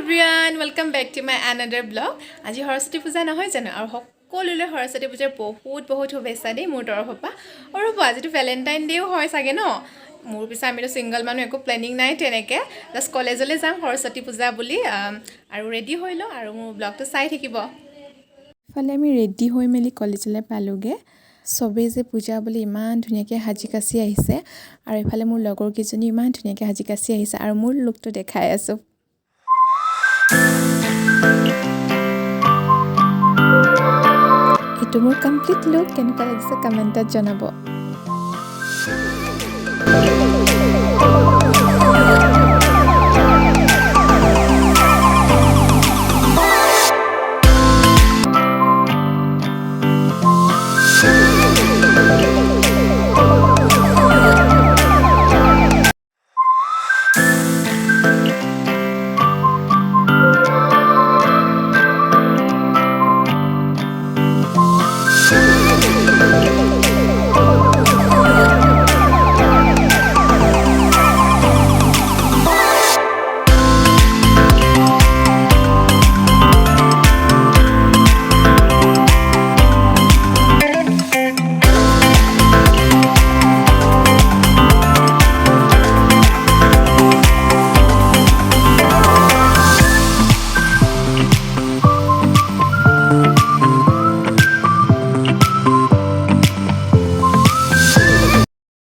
Everyone, welcome back to my another vlog. আজি সৰস্বতী পূজা নহয় জানো? আৰু সকলোলৈ সৰস্বতী পূজাৰ বহুত বহুত শুভেচ্ছা দেই মোৰ তৰফৰ পৰা। আৰু ৰ'ব, আজিতো ভেলেণ্টাইন ডে'ও হয় চাগে ন? মোৰ পিছে আমিতো ছিংগল মানুহ, একো প্লেনিং নাই তেনেকৈ। জাষ্ট কলেজলৈ যাম সৰস্বতী পূজা বুলি আৰু ৰেডি হৈ লওঁ আৰু মোৰ ব্লগটো চাই থাকিব। ইফালে আমি ৰেডি হৈ মেলি কলেজলৈ পালোঁগৈ। চবেই যে পূজা বুলি ইমান ধুনীয়াকৈ সাজি কাচি আহিছে আৰু ইফালে মোৰ লগৰ কেইজনী ইমান ধুনীয়াকৈ সাজি কাচি আহিছে আৰু মোৰ লুকটো দেখাই আছোঁ। এইটো মোৰ কমপ্লিট লুক, কেনেকুৱা লাগিছে কমেণ্টত জনাব।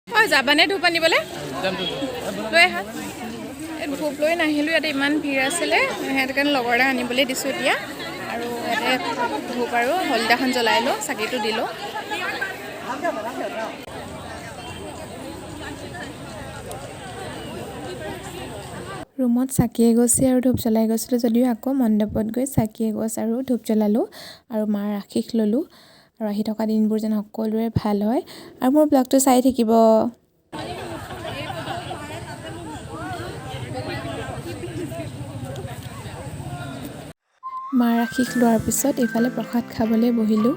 অঁ, যাবানে ধূপ আনিবলৈ? লৈ আহা। এই ধূপ লৈ নাহিলোঁ, ইয়াতে ইমান ভিৰ আছিলে, সেইটো কাৰণে লগৰ এটা আনিবলৈ দিছোঁ এতিয়া। আৰু ইয়াতে ধূপ আৰু হলিদাখন জ্বলাই লওঁ, চাকিটো দিলোঁ। ৰুমত চাকি এগছি আৰু ধূপ জ্বলাই গৈছিলোঁ যদিও আকৌ মণ্ডপত গৈ চাকি এগছ আৰু ধূপ জ্বলালোঁ আৰু মাৰ আশীষ ল'লোঁ। আৰু আহি থকা দিনবোৰ যেন সকলোৰে ভাল হয় আৰু মোৰ ব্লগটো চাই থাকিব। মাৰ আশীষ লোৱাৰ পিছত এইফালে প্ৰসাদ খাবলৈ বহিলোঁ।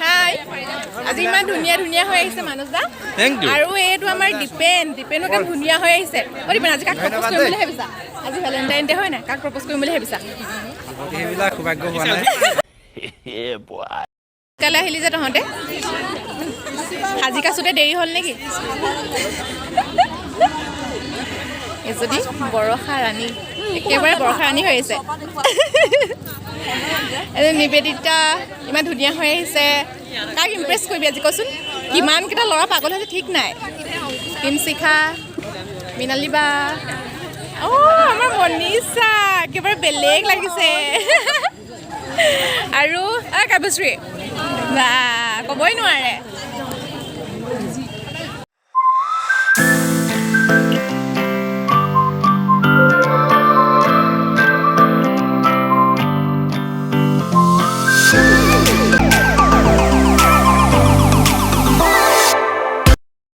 হাই, আজি ইমান ধুনীয়া ধুনীয়া হৈ আহিছে মানুহ দা। Thank you. আৰু এইটো আমাৰ দীপেন। দীপেনো একদম ধুনীয়া হৈ আহিছে। অ দীপেন, আজি কাক প্ৰপ'জ কৰিম বুলি ভাবিছা? আজি ভেলেণ্টাইন ডে হয় নাই? কাক প্ৰপ'জ কৰিম বুলি ভাবিছা? সেইবিলাক সৌভাগ্য হোৱা নাই। কাইলৈ আহিলি যে তহঁতে, সাজি কাচোতে দেৰি হ'ল নেকি? এজনী বৰষা ৰাণী, একেবাৰে বৰষা ৰাণী হৈ আহিছে। এজনী নিবেদিতা ইমান ধুনীয়া হৈ আহিছে। কাক ইমপ্ৰেছ কৰিবি আজি কচোন? কিমানকেইটা ল'ৰা পাগল হৈছে ঠিক নাই। পিমশিখা, মৃণালী বা, অঁ, আমাৰ মনীষা একেবাৰে বেলেগ লাগিছে। আৰু কাব্যশ্ৰী বা ক'বই নোৱাৰে।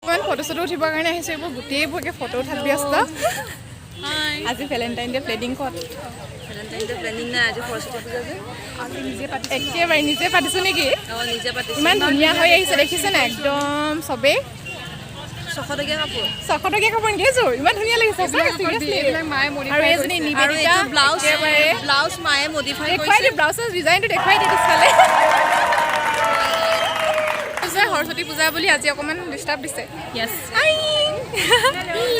ইমান ফটো চটো উঠিবৰ কাৰণে আহিছোঁ, এইবোৰ গোটেইবোৰ একে ফটো উঠাত ব্যস্ত। আজি ভেলেণ্টাইন ডে প্লেনিং ক'ত? ভেলেণ্টাইন ডে প্লেনিং নাই, আজি সৰস্বতী পূজা যে। একেবাৰে নিজে পাতিছোঁ নেকি? অঁ, নিজে পাতিছোঁ। ইমান ধুনীয়া হৈ আহিছে, দেখিছে নাই? একদম চবেই। 600 টকীয়া কাপোৰ। 600 টকীয়া কাপোৰ নেকি এইযোৰ? ইমান ধুনীয়া লাগিছে সঁচাকৈ, seriously। আৰু এইজনী আৰু নিবেদিতা এইটো ব্লাউজ। একেবাৰে ব্লাউজ মায়ে মডিফাই দেখুৱাই কৰিছে। দিয়ে, ব্লাউজৰ ডিজাইনটো দেখুৱাই দিয়ে পিছফালে। পূজা, সৰস্বতী পূজা বুলি আজি অকণমান ডিষ্টাৰ্ব দিছে। আই!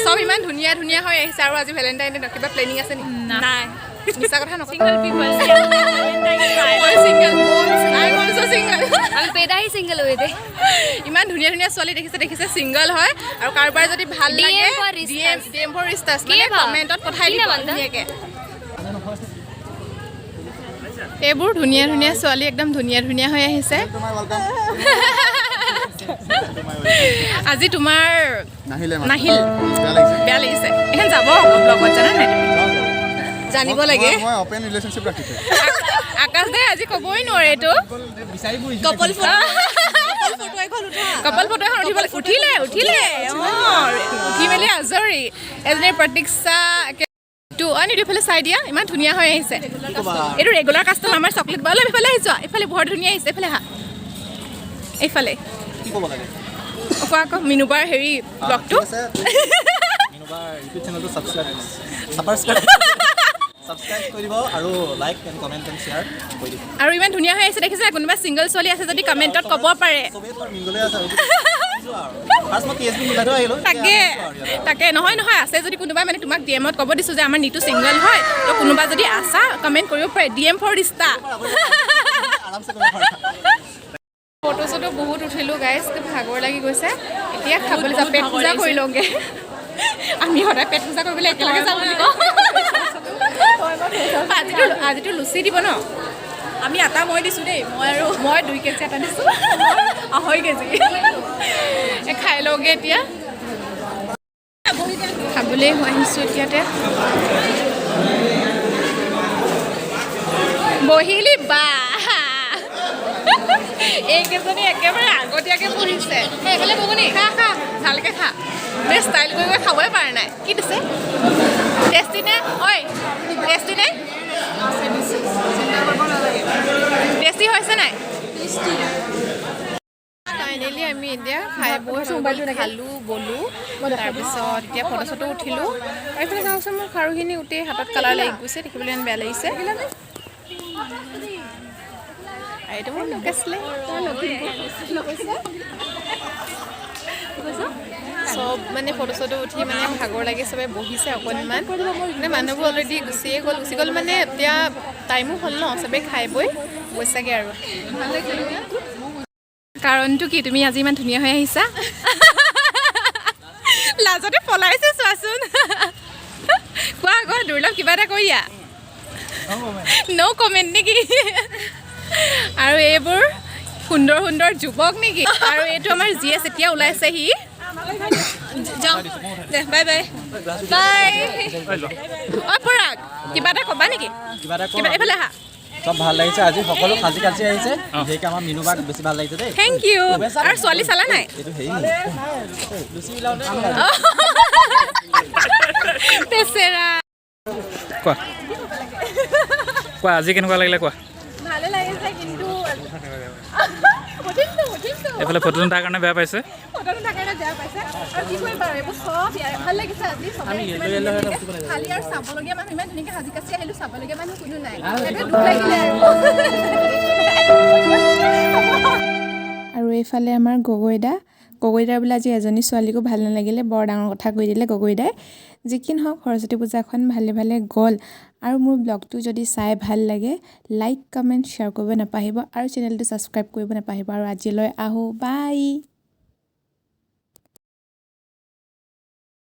চব ইমান ধুনীয়া ধুনীয়া হৈ আহিছে। আৰু আজি ভেলেণ্টাইন ডে, কিবা প্লেনিং আছে নেকি? নাই। মিছা কথা নকওঁ। Single people. মই single, I am also single. हम पैदा ही सिंगल हुए थे। ইমান ধুনীয়া ধুনীয়া ছোৱালী দেখিছে, দেখিছে, ছিংগল হয়। আৰু কাৰোবাৰ যদি ভাল DM লাগে, for ৰিস্তাছ। ডিএম, ডিএম ফৰ ৰিস্তাছ, মানে কি বা? কমেণ্টত পঠাই কি দিব না বান্ধা? ধুনীয়াকে। এইবোৰ ধুনীয়া ধুনীয়া ছোৱালী একদম ধুনীয়া ধুনীয়া হৈ আহিছে। আজি তোমাৰ নাহিলে। নাহিল। বেয়া লাগিছে। বেয়া লাগিছে। এখন যাব আকৌ ব্লগত, জানা নাই তুমি? জানিব লাগে। মই অপেন ৰিলেশ্যনশ্বিপ ৰাখিছোঁ। আকাশ দাই আজি ক'বই নোৱাৰে এইটো। কপল ফটো, কপল ফটো এখন উঠা। কপাল ফটো এখন উঠিব। উঠিলে, উঠিলে। অঁ, উঠি মেলি আজৰি। এজনী প্ৰতীক্ষা তো অ নিদু, এইফালে চাই দিয়া, ইমান ধুনীয়া হৈ আহিছে। এইটো ৰেগুলাৰ কাষ্টমাৰ আমাৰ। চকলেট বা অলপ এইফালে আহি যোৱা, এইফালে বৰ ধুনীয়া আহিছে। এইফালে আহা, এইফালে। কি ক'ব লাগে? কোৱা আকৌ মিনুবাৰ হেৰি ব্লগটো। ইউটিউব চেনেলটো ছাবস্ক্ৰাইব ছাবস্ক্ৰাইব ছাবস্ক্ৰাইব কৰি দিব আৰু like and comment and share কৰি দিব। আৰু ইমান ধুনীয়া হৈ আহিছে, দেখিছে? কোনোবা ছিংগল ছোৱালী আছে যদি কমেণ্টত ক'ব পাৰে। চবেই তোমাৰ মিংগলে আছে আৰু ফাৰ্ষ্ট মই টি এছ বি মিলাই থৈ আহিলোঁ। তাকে তাকে, নহয় নহয়, আছে যদি কোনোবাই, মানে তোমাক ডি এমত ক'ব দিছোঁ যে আমাৰ নিতু ছিংগল হয়। তো কোনোবা যদি আছা, কমেণ্ট কৰিব পাৰে, ডিএম ফৰ ৰিস্তা। আৰামছে কৰিব পাৰা। ফটো চটো বহুত উঠিলোঁ গাইজ, ভাগৰ লাগি গৈছে। এতিয়া খাবলৈ যাওঁ, পেট পূজা কৰি লওঁগৈ। আমি সদায় পেট পূজা কৰিবলৈ একেলগে যাওঁ বুলি কওঁ। আজিতো লুচি দিব ন? আমি আটা মই দিছোঁ দেই, মই আৰু মই 2 কেজি আটা দিছোঁ। 2.5 কেজি। এই খাই লওঁগৈ এতিয়া। খাবলৈ আহিছোঁ এতিয়াতে। বহিলি বা, এইকেইজনী একেবাৰে আগতীয়াকৈ বহিছে। সেইফালে বগুনি, খা খা, ভালকৈ খা। নে ষ্টাইল কৰি কৰি খাবই পৰা নাই। কি দিছে? টেষ্টি নে? ঐ, টেষ্টি নে? টেষ্টি হৈছে নাই? ফাইনেলি আমি এতিয়া খাই বৈ খালোঁ বলোঁ, তাৰপিছত এতিয়া ফটো চটো উঠিলোঁ। আৰু এইফালে চাওকচোন, মোৰ খাৰুখিনি গোটেই হাতত কালাৰ লাগি গৈছে, দেখিবলৈ ইমান বেয়া লাগিছে। আৰু এইটো মোৰ লুক আছিলে। চব মানে ফটো চটো উঠি মানে ভাগৰ লাগি চবে বহিছে অকণমান। মানে মানুহবোৰ অলৰেডি গুচিয়ে গ'ল, গুচি গ'ল। মানে এতিয়া টাইমো হ'ল ন, চবেই খাই বৈ গৈছেগৈ। আৰু কাৰণটো কি, তুমি আজি ইমান ধুনীয়া হৈ আহিছা? লাজতে পলাইছে চোৱাচোন। কোৱা আকৌ দুৰ্লভ, কিবা এটা কৈ দিয়া। ন' কমেণ্ট নেকি? আৰু এইবোৰ সুন্দৰ সুন্দৰ যুৱক নেকি? আৰু এইটো আমাৰ জি এছ, এতিয়া ওলাইছে সি। যাওঁ দে, বাই বাই। বাই। অ পৰাগ, কিবা এটা ক'বা নেকি? কিবা এটা। কিবা, এইফালে আহা। চব ভাল লাগিছে আজি, সকলো সাজি কাচি আহিছে। বিশেষকৈ আমাৰ মিনুবাক বেছি ভাল লাগিছে দেই। Thank U. আৰু ছোৱালী চালা নাই? এইটো হেৰি লুচি ওলাওঁতে। বেচেৰা। কোৱা কোৱা, আজি কেনেকুৱা লাগিলে কোৱা। ভালে লাগিছে, কিন্তু উঠিমতো, উঠিমতো। এইফালে ফটো তাৰ কাৰণে বেয়া পাইছে। ফটো থকাৰ কাৰণে বেয়া পাইছে। আৰু কি কৰিবা আৰু, এইবোৰ চব ইয়াৰে। ভাল লাগিছে আজি চবে ইমান ধুনীয়াকে। খালি আৰু চাবলগীয়া মানুহ, ইমান ধুনীয়াকে সাজি কাচি আহিলো, চাবলগীয়া মানুহ কোনো নাই, সেইটোৱে দুখ লাগিলে আৰু। আৰু এইফালে আমাৰ গগৈদা, গগৈদাৰ বোলে আজি এজনী ছোৱালীকো ভাল নালাগিলে। বৰ ডাঙৰ কথা কৈ দিলে গগৈদাই। যি কি নহওক, সৰস্বতী পূজাখন ভালে ভালে গ'ল। আৰু মোৰ ব্লগটো যদি চাই ভাল লাগে, লাইক, কমেণ্ট, শ্বেয়াৰ কৰিব নাপাহৰিব আৰু চেনেলটো ছাবস্ক্ৰাইব কৰিব নাপাহৰিব। আৰু আজিলৈ আহোঁ, বাই।